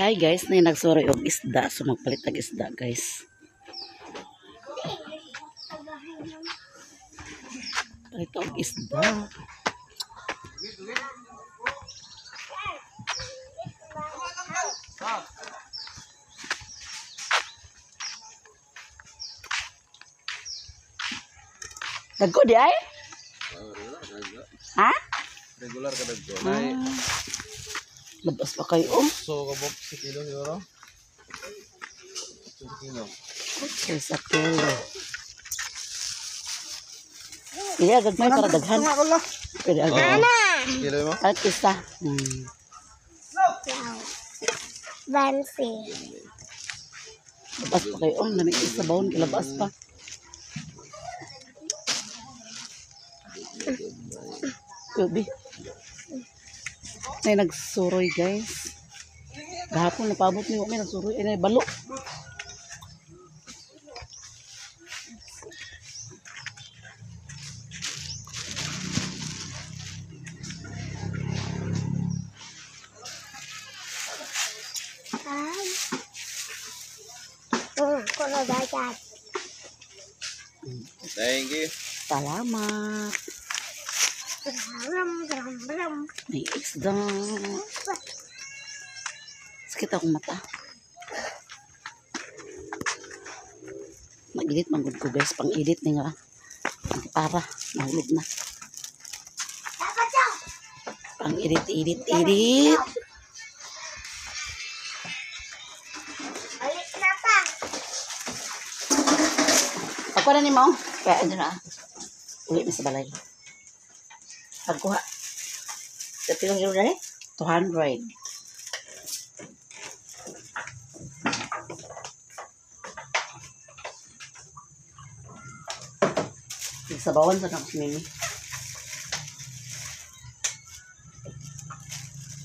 Hi guys, na nagsuroy og isda, so magpalit tag isda, guys. Palit og isda. Dagko di ay? Ha? Regular ka dagko. Nay, Labas pa kayo, oh. So kabok sa kilo siguro. Sa kilo. Okay, sa kilo. Iya, gagmay para daghan. Pwede agad. Kilo mo? At isa. Bansi. Labas pa kayo. Oh, lamig isa bawon. Labas pa. Gabi. May nagsuroy, guys. Gahapon napabot niyo may nagsuroy. Ay, balo. Thank you. Salamat. May isda. Sakit akong mata. Mag-edit man gud ko, guys. Pang-edit ni nga. Ang para nahulog na. Pang-edit, edit, edit. Balik na pa. Ako na ni mo. Kaya ano na. Uli mi sa balay. Pagkuha. Sa pilong kilo na eh? 200. Nagsabawan sa nang Mimi.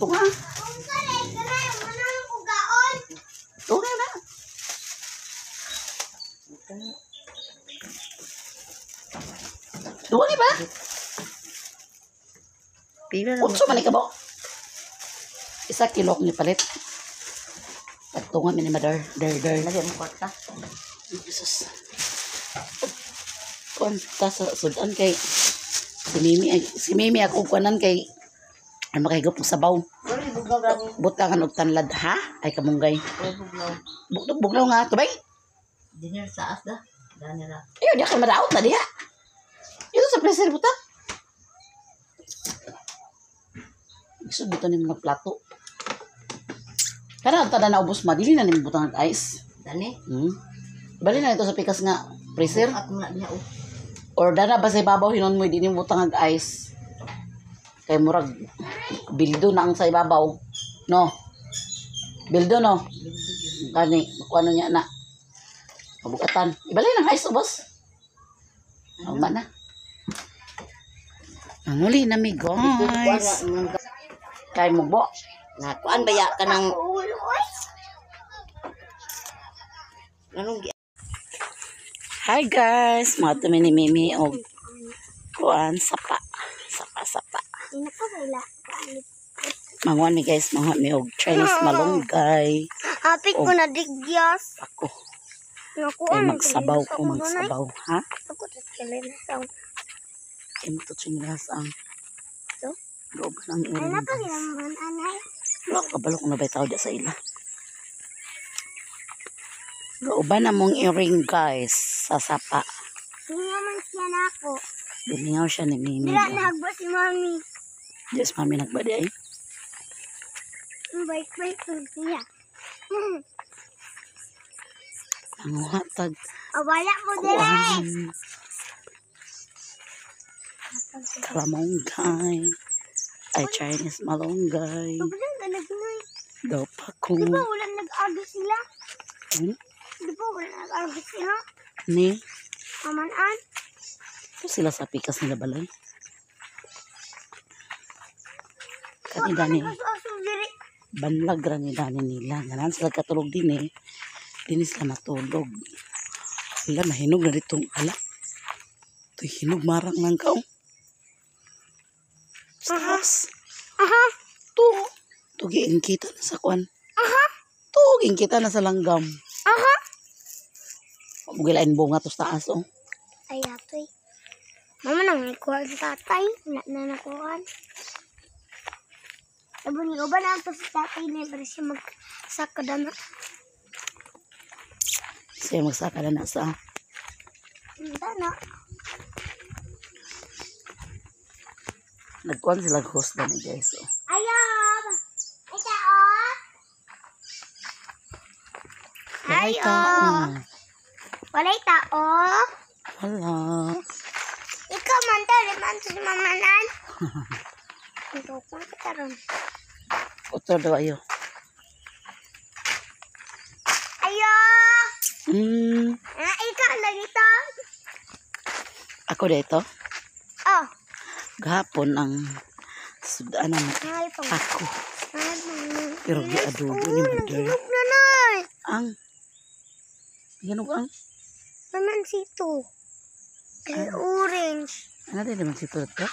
Tunga. Tunga na. Tunga ni ba? Pila na. Utso man ni kabo. Isa kilo akong nipalit. Pagtunga mi ni Madar. Der, der. Lagi mo kwarta. Jesus. Kuan ta sa sudan kay si Mimi ay si Mimi ako kuanan kay ay makahigop og sabaw. Sorry, bugnaw gani. Butangan og tanlad ha ay kamunggay. Sorry, bugnaw. Bugnaw bugnaw nga tubay. Dinner sa asda. Dani na. Ayo di ka madaot na diha. Ito sa freezer buta. Gusto buta ni mga plato. Kana ta na ubos ma dili na nimo butang og ice. Dani. Bali na ito sa pikas nga freezer. At mo na diha oh. Or dana ba sa ibabaw hinon mo di nimo butang og ice. Kay murag bildo na ang sa ibabaw. No. Bildo no. Kani kuano niya na. Mabugatan. Ibali nang ice ubos. Ugma na. Manguli na mi, guys. Kay mo bo. Na kuan ba ya kanang anong Hi guys, mga tumi ni Mimi og kuan sapa. Sapa sapa. Manguan mi guys, manguan mi og Chinese malunggay. Hapit ko na digyas. Ako Naku, kay magsabaw ko, magsabaw, ha? Ako sa Kay mo to chinelas ang Ito? loob ng Ay, iring, napa guys. ginaman, anay. Wala ko kabalo kung nabay tao di sa ila. Gauban na mong earring, guys, sa sapa. Hingaman siya na ako. Bilingaw siya ni Mimi. Dila nagba si mami. Diyos, mami nagbadi ay. Ang bait-bait ko siya. Manguha tag Wala ko dire. kuan. Kalamonggay. Ay, Chinese malunggay. Sobrang ganagnoy. Daw pa ko. Di ba wala nag-argue sila? Hmm? Di ba wala nag-argue sila? Ni? Amanan? Ito sila sa pikas nila balay. Kani dani. Aso diri. Banlag ra ni dani nila. Ganan sila katulog din eh. Dini sila matulog. Wala, mahinog na ditong ala. Ito'y hinog marang lang ka, oh. Taas. Aha. To. Tugiin kita na sa kuan. Aha. Buing kita na sa langgam. Aha. Mugilain bunga to sa taas oh. Ay, atoy. Mama nang ikuha sa tatay. Wala na nakuha. Sabi ni Uban ang to sa tatay niya para siya magsakada na. Siya magsaka na na sa. Hindi na. Nagkuhan sila host na ni guys oh. Ayaw! Ay, tao! Walay Ayo! tao. Walay tao! Wala. Ikaw man to, liman to si mama nan. Ito ko kita ron. Utro daw ayo. Ayo! Ah, ikaw lagi to. Ako dito. Oh, Gahapon ang sudan na ay pang. ako. Ay, pang. Pero giadobo ni Oh, Mother. naghinog na nay. Ang Ginog ang Naman sito. Ay, orange. ano din naman si Toto?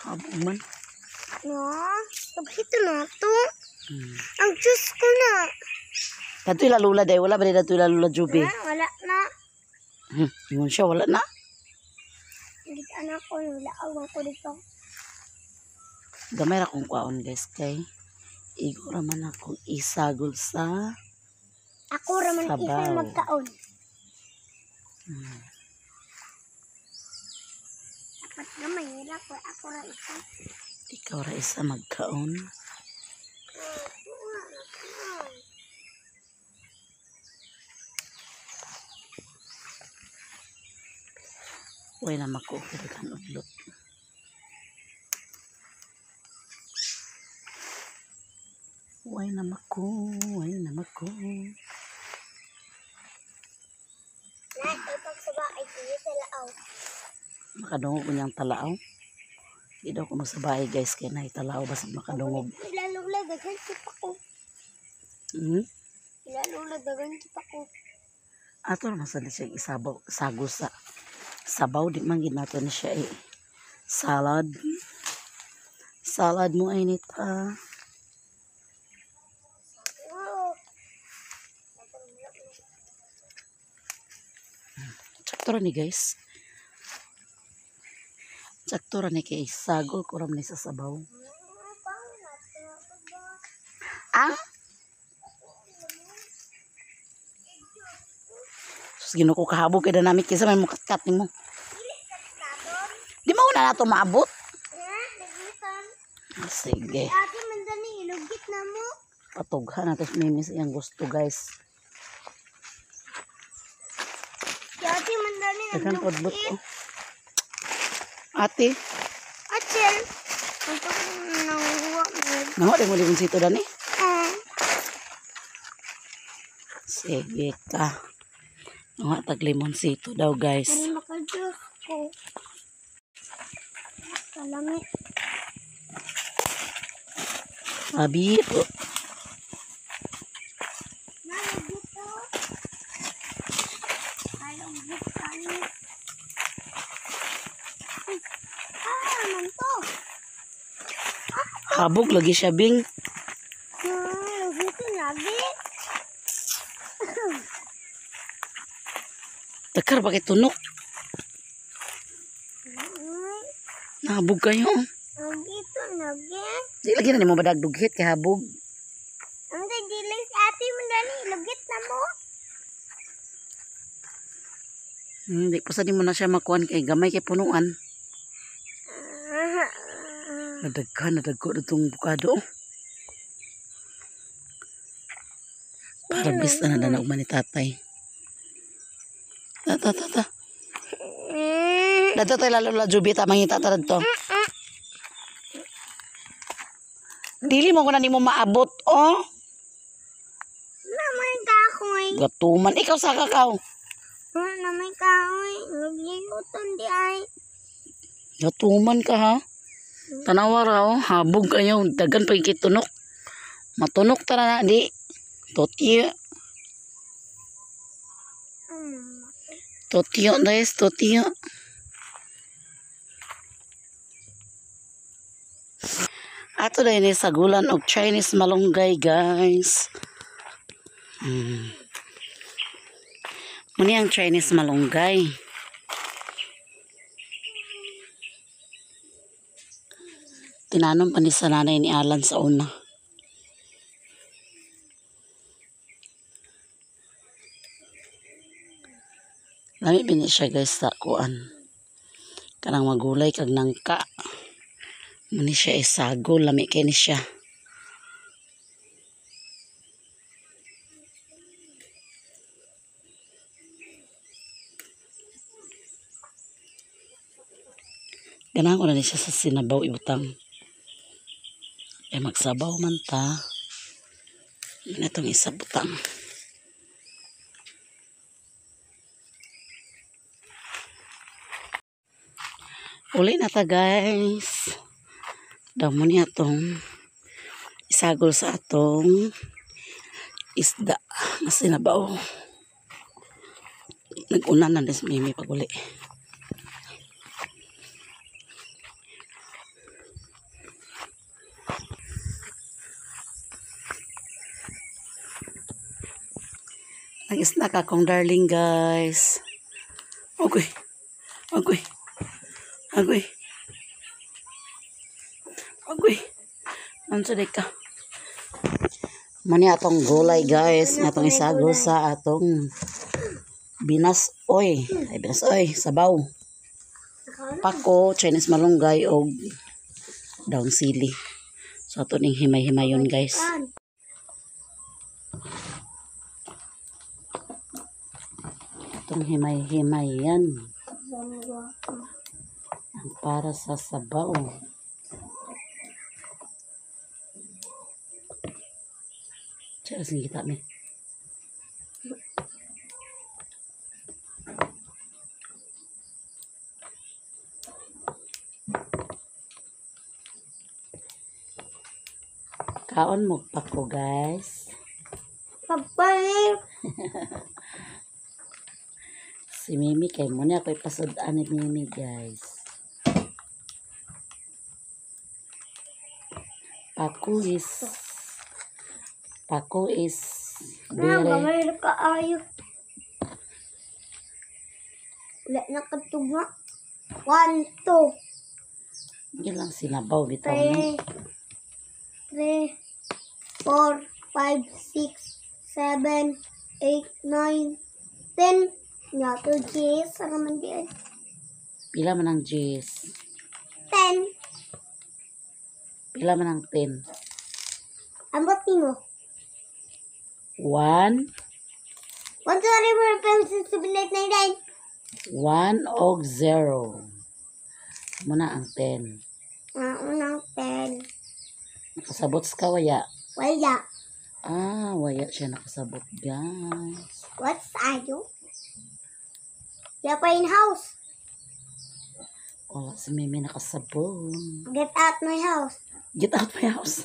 Habog man. No, nagsito na to. Ang juice ko na. Dato'y lalula day. Wala ba din dato'y lalula, Juby? Ah, wala na. Yun siya, wala na. Hindi anak ko, wala awang ko dito. Gamay ra kong kwaon, guys, kay igo ra man akong isagol sa Ako raman Sabaw. isa magkaon. Dapat gamay ra ko ako ra isa. Ikaw ra isa magkaon. Way na mako daghan udlot. Way na mako, way na mako. Na ipagsaba ay tiyo sa laaw. Makadungog ko niyang talaaw. Di daw ko magsabay guys kay nay talaaw basig makadungog. Ila lula daghan sipa ko. Ila lula daghan sipa ko. Ato naman sa siya isabaw, sago sa sabaw di man gid nato na siya eh. Salad. Salad mo ay nita. Wow. Sakto ra ni guys. Sakto ra ni kay sagol ko ra man ni sa sabaw. Ah? Sus Ginoo ko kahabog kay danamit kaysa may mukatkat nimo. Di mo na nato maabot. Ha, nagitan. Sige. Ate man dani ilugit na mo. Patughan nato si Mimi sa iyang gusto guys. Ate man dani Daghan podlot oh. Ate, Achel. Ang nanguha mo. nango din mo limonsito dani. Ah. Sige ka. Mga tag limonsito daw guys. Para maka-juice ko. Kalami. Abi po. Nalagito. Alugit kami. Ah, man to. Habog lagi siya bing. Lugito lagi. Dakar bakit tunok? Nahabog kayo. Lugito lagi. Di lagi na nimo badagdughit kay habog. Ang giling si ate mo dani, lugit na mo. Hindi po sa nimo na siya makuan kay gamay kay punuan. Nadaghan, nadagko na itong bukado. Oh. Para bis na nadanaog man ni tatay. Ta ta ta ta. Dato tayo lalo la jubi ta mangita ta dadto. Dili mo ko na nimo maabot oh. Namay kahoy. Gatuman ikaw sa kakaw. Namay kahoy. Nagliluton di ay. Gatuman ka ha. Tanawa ra oh, habog kayo dagan pa kitunok. Matunok ta na di. Totyo. Totyo guys, totyo. Ato dahil ni sagulan og Chinese malunggay guys. Muni ang Chinese malunggay. Tinanom pa ni sa nanay ni Alan sa una. Lami bini siya guys sa kuan. Kanang magulay kag nangka. Muni siya isago, lami kay ni siya. Ganahan ko na ni siya sa sinabaw ibutang. Eh magsabaw man ta. Yun itong isa butang. Uli na ta guys. Damo niya tong isagol sa atong isda na sinabaw. Nag-una na ni si Mimi pag uli. Nag-snack akong darling guys. Okay. Okay. Okay. Okay. Nanso di ka. Mani atong gulay guys. Nga atong isagol sa atong binas oy. Ay binas oy. Sabaw. Pako, Chinese malunggay og daun sili. So ato ning himay-himayon guys. Itong himay-himay yan. Ang para sa sabaw. Tsaka sige kita mi. Kaon mo pa ko guys. Pagpalit. Si Mimi kay mo niya ako'y pasud-an ni Mimi guys. Paku is Na, bere. gamay ra kaayo. Wala na katugma. 1, 2, Yun lang sinabaw bitaw no. 3, 3, 4, 5, 6, 7, 8, 9, 10. Nga to, Jess. Ano man di ay? Pila man ang G's? 10. Pila man ang 10? Ambot nimo. 1, 1, 2, 3, 4, 5, 6, 7, 8, 9, 10. 1 og 0. Muna ang 10. Ah, unang 10. Nakasabot ka waya. Wala. Ah, waya siya nakasabot guys. What's ayo? Ya pa in house. Wala si Mimi nakasabot. Get out my house. Get out my house.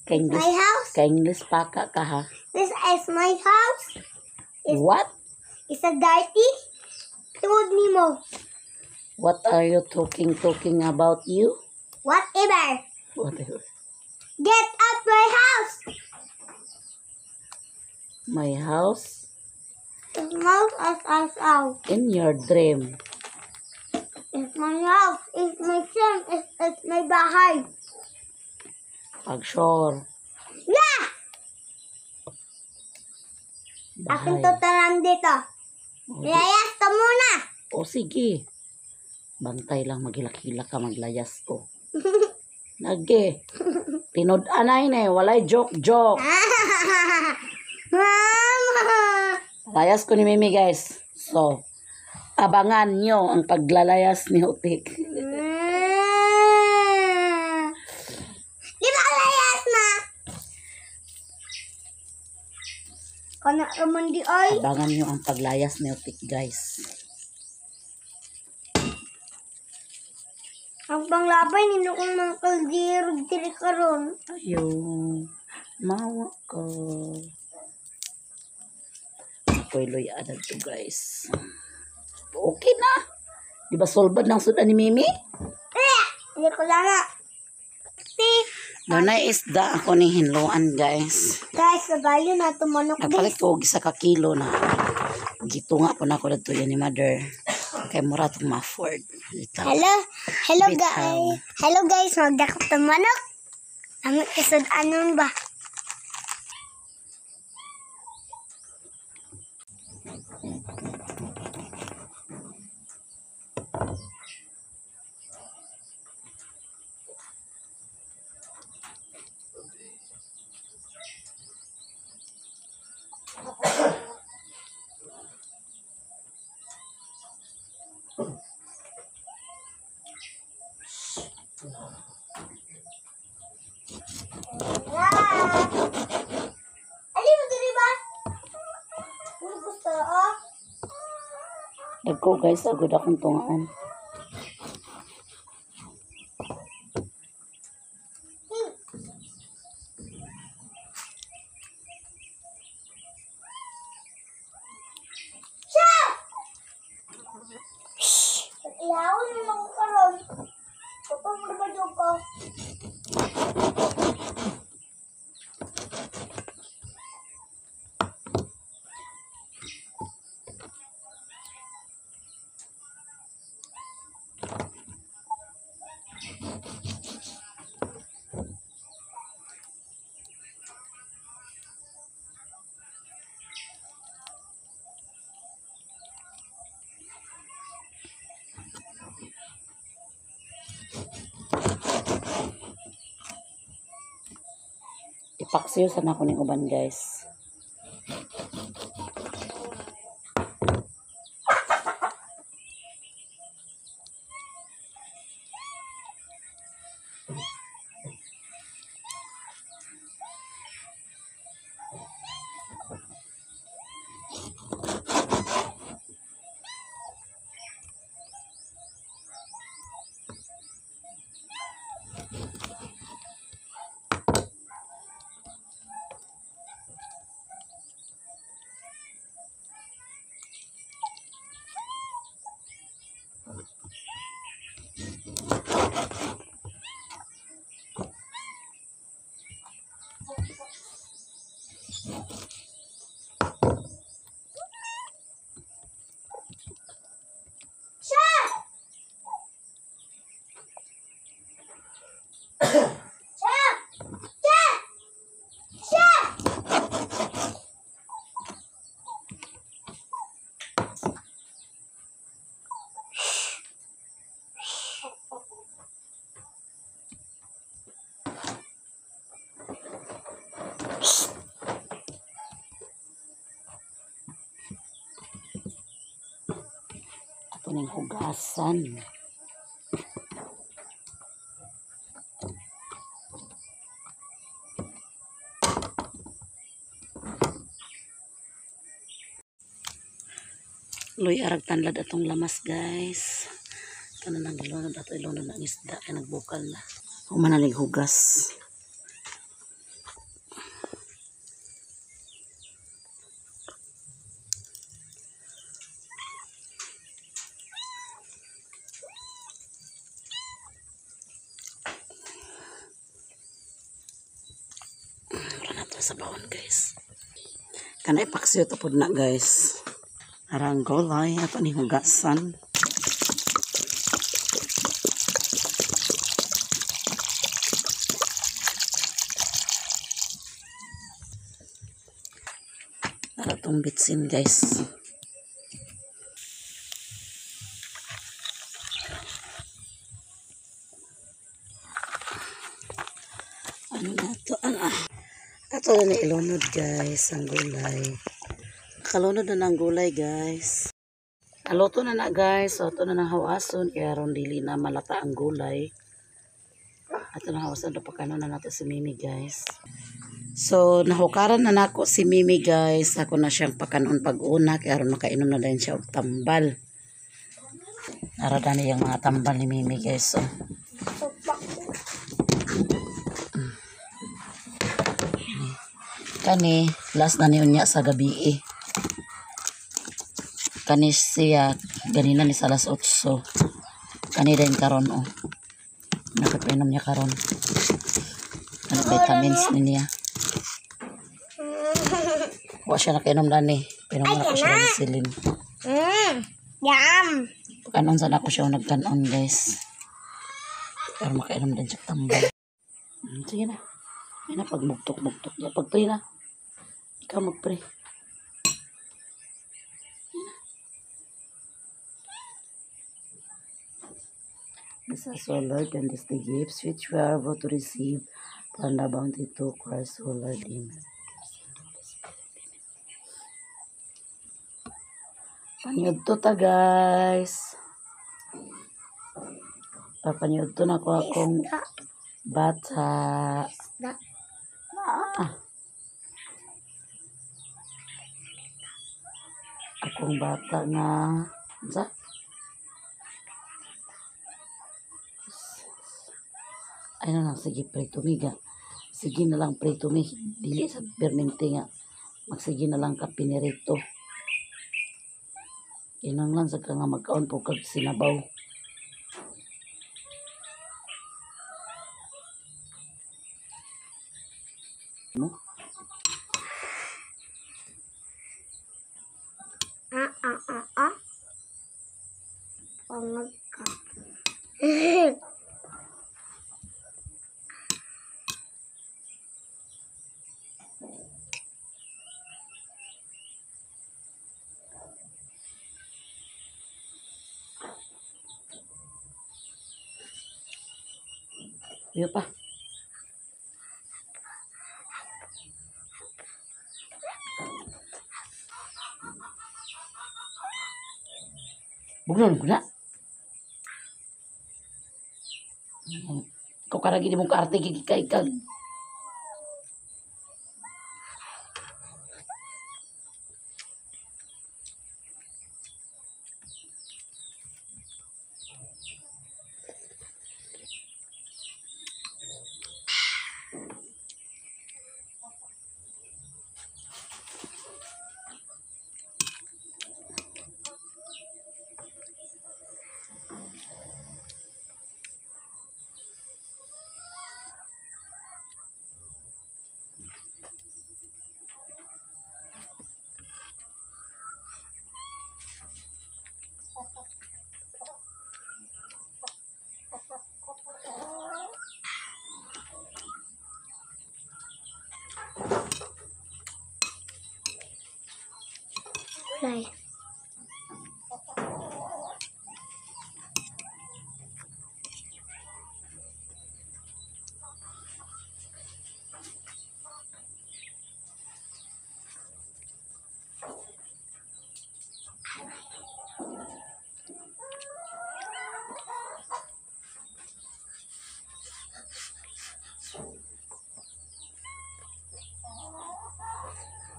Ka-English, My house. ka-English paka ka ha. This is my house. Is- What? It's a dirty. Tungod nimo. What are you talking about you? Whatever. Whatever. Get out my house. My house It's my house, house, house. in your dream. It's my house. It's my son. It's my bahay. Pag sure. Yeah! Akin Bahay. to tanan dito. O, di- Layas ka muna. o sige. Bantay lang maghilak-hilak ka maglayas ko. Nage. Tinud-anay na eh. Walay joke-joke. Mama! Layas ko ni Mimi guys. So, abangan nyo ang paglalayas ni Utik. Di ba layas na? Kana raman di ay. Abangan nyo ang paglayas ni Utik guys. Ang panglabay nino kong mga kaldero diri karon. Ayun. Mawa ko. Ako'y luya na to guys. Okay na. Di ba solbad ng sudan ni Mimi? Eh, hindi ko lang na. Ti. Dunay isda ako ni hinloan, guys. Guys, nagayo na ito manok Nagpalit guys. ko og isa ka kilo na. Gitunga po na ako dito yan ni mother. Kay mura tong ma-afford. Ito. Hello, hello Bitaw. guys. Hello guys, magdakop ta manok. Ang isod anon ba? Ali mo diri ba? Ano gusto oh? Dagko guys, agad akong tungaan. Ilawon mo lang karon. Kapag mo ba jud ko? Ipaksiw sana ako ning uban guys. Siya! Siya! Siya! Siya! Ato ning hugasan. Luy arag tanlad atong lamas guys. Tanan ang gilunod ato ilunod ang isda kay nagbukal na. Humanalig hugas. Wala na to sa bawon guys. Kanay paksiw to pud na guys. Arang gulay ato ni hugasan. Para tong bitsin guys. Ano na to? Ano? Ato na ni ilunod guys ang gulay. Kalunod na ng gulay guys. Aluto na na guys. So, ato na ng hawason. Kaya ron dili na malata ang gulay. Ato na hawason. Napakano na nato si Mimi guys. So nahukaran na nako si Mimi guys. Ako na siyang pakanon pag-una. Kaya ron makainom na din siya og tambal. Nara na yung mga tambal ni Mimi guys. So, kani last na niyo niya sa gabi eh. Kani siya ganina ni sa alas 8. Kani din karon oh. Nakapainom niya karon. Vitamins ni niya. Wa siya nakainom dani. Pero wala ko siya silin. Yum. Pagkanon sana ako siya nagkanon, guys. Pero makainom din siya tambal. Sige na. Ay na, pag mugtok-mugtok niya. Pag-pray na. Ikaw mag-pray. This is our Lord and this the gifts which we are about to receive from the bounty to Christ, O Lord. Amen. Paniud to ta, guys. Papaniud to na ko akong Isda. bata. Isda. Ah. Akong bata nga unsa? Ay na lang, sige, pray to me ga. Sige na lang, pray to me. Dili sa permente nga. Magsige na lang ka pinirito. Kinanglan sa ka nga magkaon po kag sinabaw. Mo? Ah, ah, ah, ah. Pangag ka. Iyo pa. Bugnon ko na. Ikaw karagi di mong kaarte kay kag. Kulay.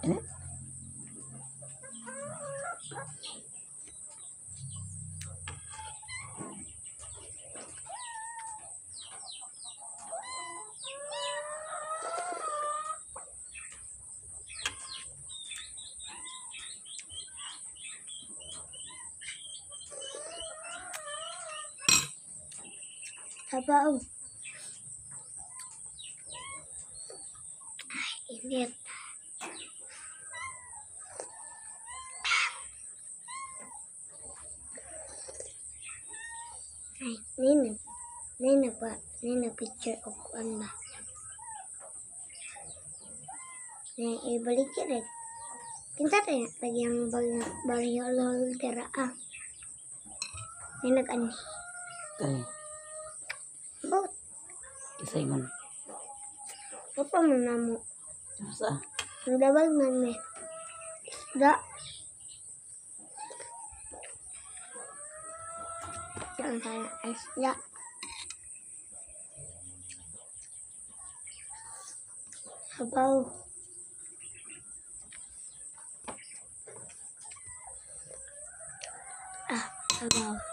Ini. Sabaw. Ay, init. Ay, nina. Nina ba? Nina picture o kuan ba? Nina ibalik yun eh. Kinsa tayo lagi ang baryo dira ah. Nina nag-anhi. Kay Bot. isa ingon. Opo mo na mo. Sa Ang dabag man may isda. Ang sana isda. Sabaw. Ah, sabaw.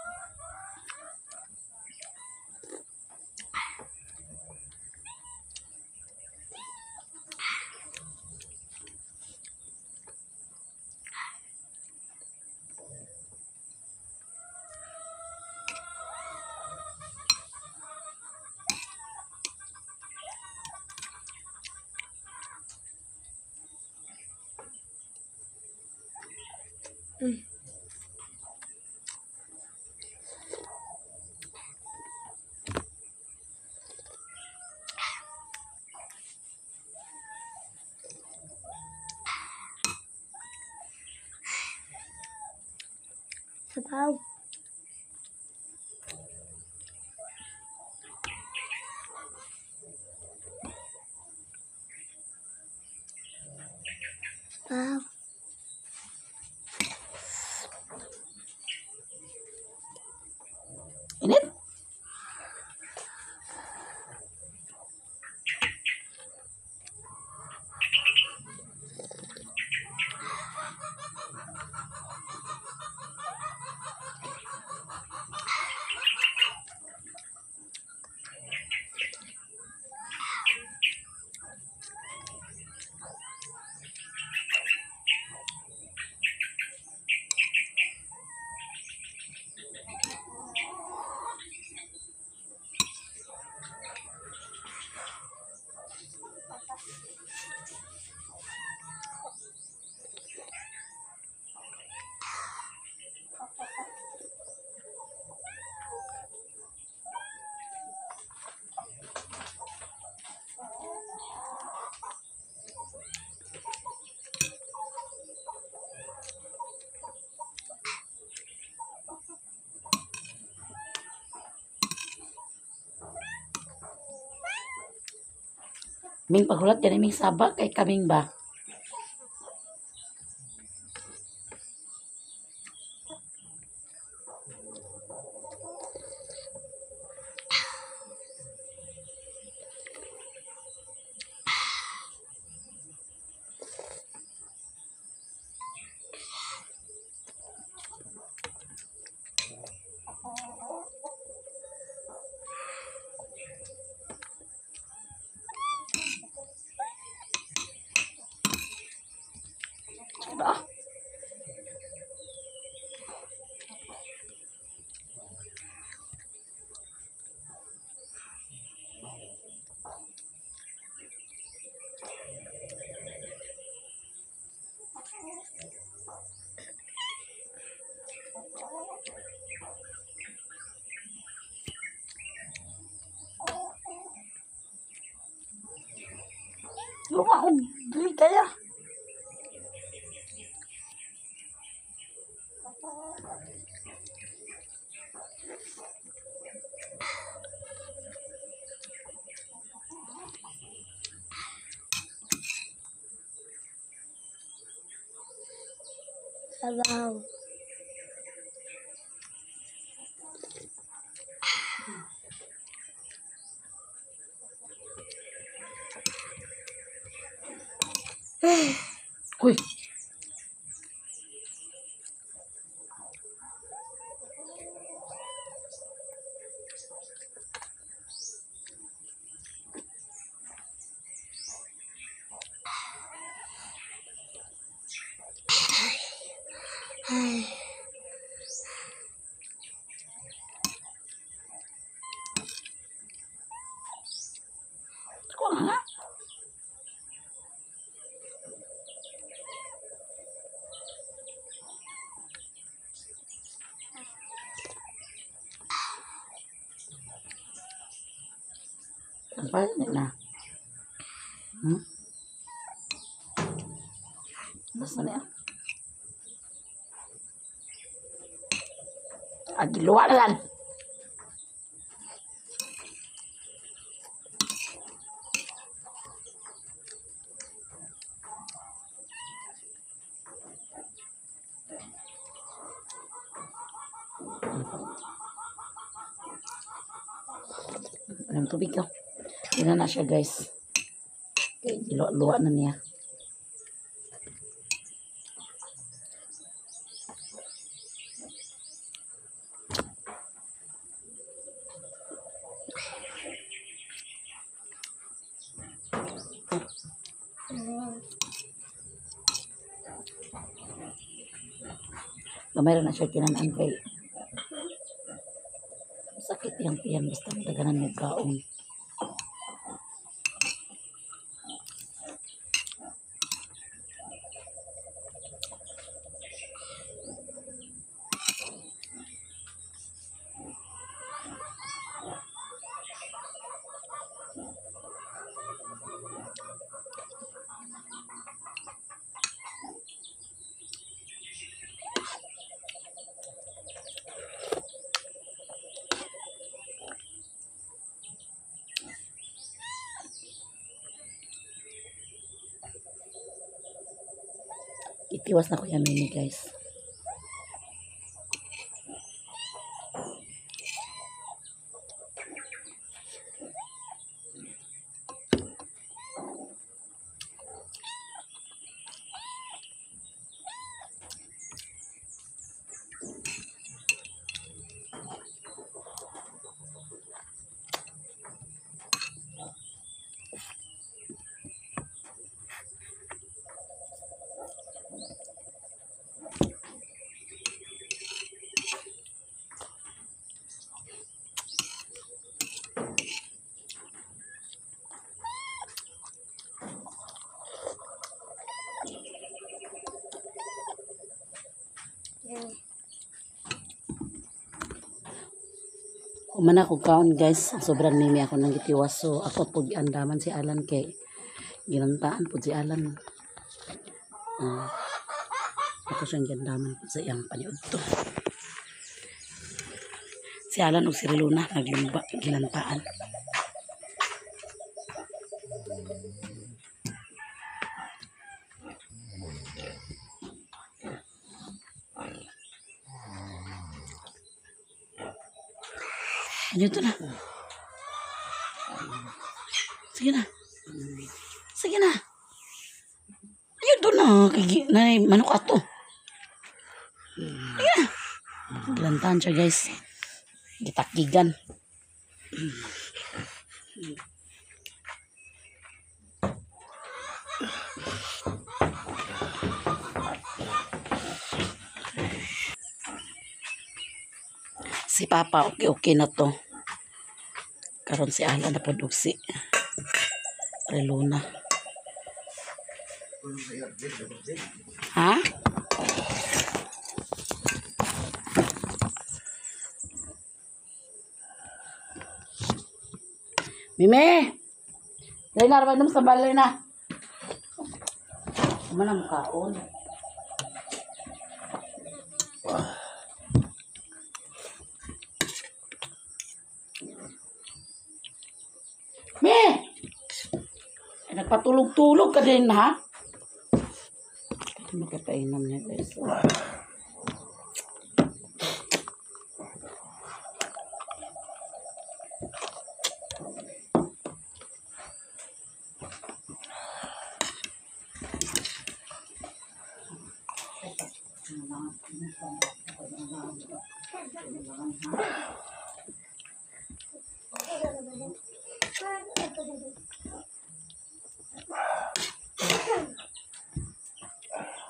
Sabaw. Sabaw. Init. Ming paghulat gani ming saba kay kaming ba. Diba? Lumaon, dili kaya. Sabaw. Uy. Ay. Kuha nga. Ang palit na. Basta na yan. Agiluwa na lang. Anong tubig ka? Yun na siya, guys. Okay, luwa na niya. Gamay ra na siya kinanan kay sakit yang tiyan basta daganan mo kaon. Itiwas na Kuya Mimi, guys. Human ako kaon, guys. Sobrang mimi ako nang gitiwas. So ako po giandaman si Alan kay ginantaan po si Alan. Ako siyang giandaman po sa iyang paniud to. Si Alan ug si Reluna naglumba ginantaan. Ano ito na? Sige na. Sige na. Ayun doon na. Kay, manok ato. Sige na. Gilantahan siya, guys. Gitakigan. Si Papa, okay-okay na to. Karon si Alan na pod og si Reluna. Ha? Mime! Dahil na, ramay sa balay na. Manam kaon. Me! Ay, nagpatulog-tulog ka din, ha? Makapainom niya, guys.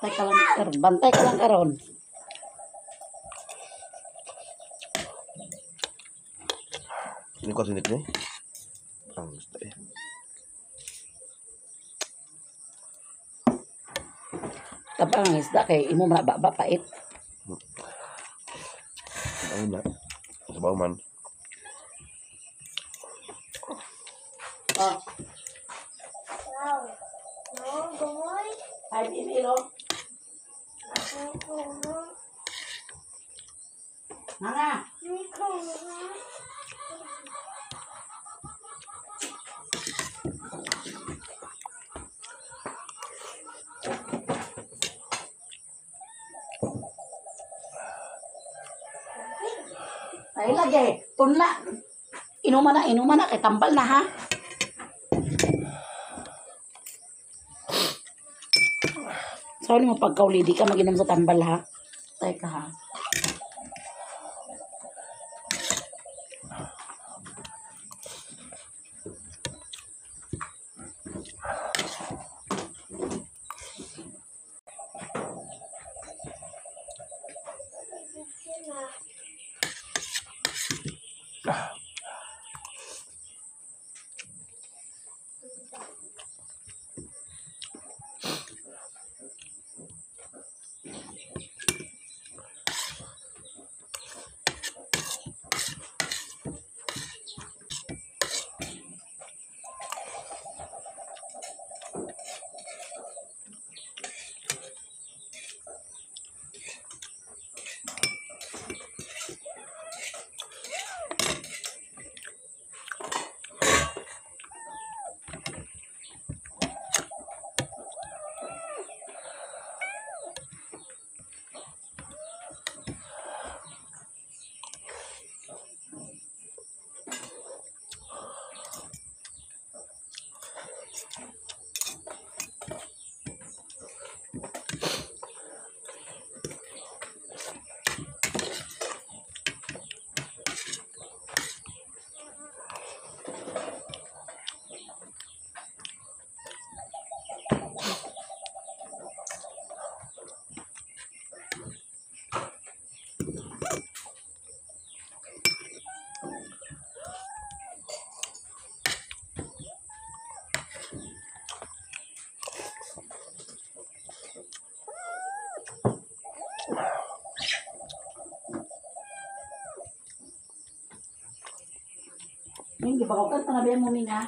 Bantay ka lang karon. Bantay ka lang karon. Ini ko sinit ni. Ang gusto eh. Tapang ang isda kay imo man ba pait. Ano na? Sabaw man. Oh, Wow. No, boy. ay ilo. Nana, ay lagi tunla. Inuman na kay tambal na ha. Sorry mo pagkauli, di ka maginom sa tambal ha. Teka ha. Ming, di ba ko kanta na mo, Ming, ha?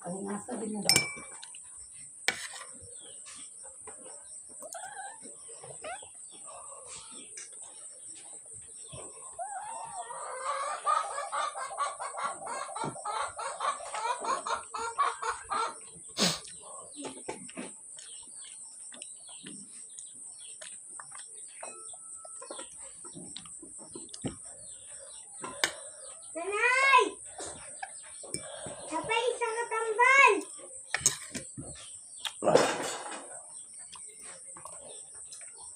Ano nga sabi mo ba? Nanay! Kapay isang katambal!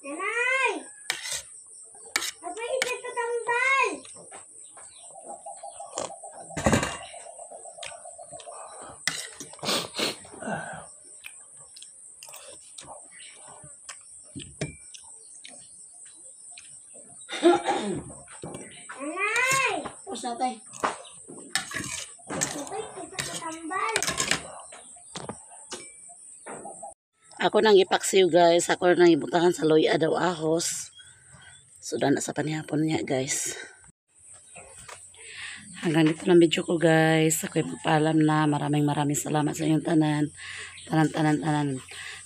Nanay! Kapay isang katambal! Nanay! Tapos na tayo. Kapay isang katambal! Ako nang ipaksiw, guys. Ako nang ibutangan sa loya daw ahos. So, dana sa panihapon niya, guys. Hanggang dito lang video ko, guys. Ako'y magpaalam na. Maraming maraming salamat sa inyong tanan. Tanan, tanan, tanan.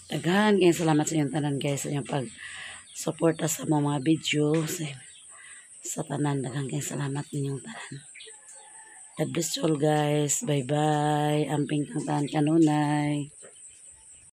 Daghan kayong salamat sa inyong tanan, guys. Sa inyong pag-suporta sa mga video. Sa tanan. Daghan kayong salamat ninyong tanan. God bless you all, guys. Bye-bye. Amping kang tanan kanunay.